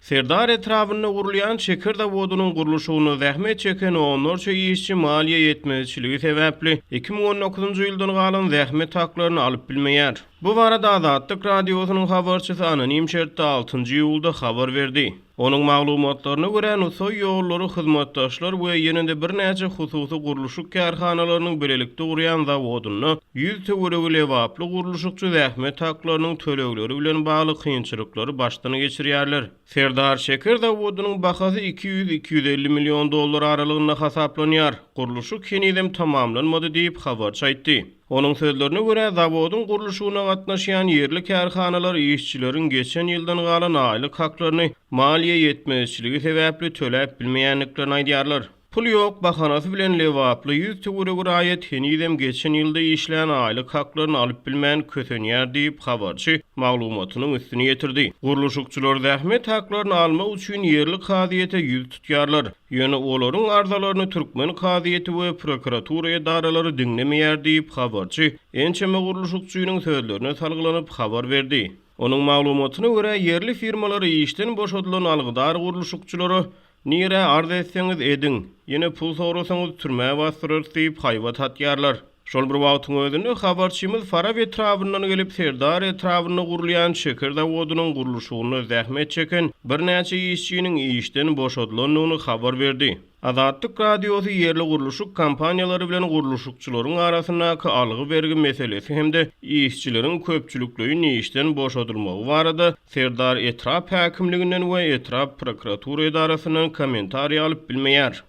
Serdar etrabynda gurulýan şeker zawodynyň gurluşygynda zähmet çeken onlarça işçi maliýe ýetmezçiligi sebäpli 2019-njy ýyldan galan zähmet haklaryny alyp bilmeýär. Bu barada Azatlyk Radiosynyň habarçysy anonim şertde altynjy iýulda habar berdi. Onuň maglumatlaryna görä, Nusaý ýollary hyzmatdaşlar we ýene-de birnäçe hususy gurluşyk kärhanalarynyň bilelikde gurýan zawodynda 100 töweregi lebaply gurluşykçy zähmet haklarynyň tölegleri bilen bagly kynçylyklary başdan geçirýärler. Serdar şeker zawodynyň bahasy 200-250 million dollar aralygynda hasaplanýar. Gurluşyk henizem tamamlanmady diýip, habarçy aýtdy. Onuň sözlerine görä, zawodyň gurluşygyna gatnaşýan ýerli kärhanalar işçileriň geçen ýyldan galan aýlyk haklaryny maliýe ýetmezçiligi sebäpli töläp bilmeýändiklerini aýdýarlar. Pul ýok bahanasy bilen lebaply 100 töweregi raýat henizem geçen ýylda işlän aýlyk haklaryny alyp bilmän kösenýär diýip, habarçy maglumatynyň üstüni ýetirdi. Gurluşykçylar zähmet haklaryny almak üçin ýerli kazyýete 100 tutýarlar. Ýöne olaryň arzalaryny türkmen kazyýeti we prokuratura edaralary diňlemeýär diýip, habarçy ençeme gurluşykçynyň sözlerine salgylanyp habar berdi. Onuň maglumatyna görä, ýerli firmalar işden boşadylan algydar gurluşykçylara Nirä arz etseňiz ediň, ýene pul sorasaňyz türmä basdyrarys diýip haýbat atýarlar. Şol bir wagtyň özünde, habarçymyz Farap etrabyndan gelip, Serdar etrabynda gurulýan şeker zawodynyň gurluşygynda zähmet çeken birnäçe işçiniň işden boşadylandygyny habar berdi. Azatlyk Radiosy ýerli gurluşyk kompaniýalary bilen gurluşykçylaryň arasyndaky algy-bergi meselesi hem-de işçileriň köpçülikleýin işden boşadylmagy barada Serdar etrap häkimliginden we etrap prokuratura edarasyndan kommentariý alyp bilmeýär.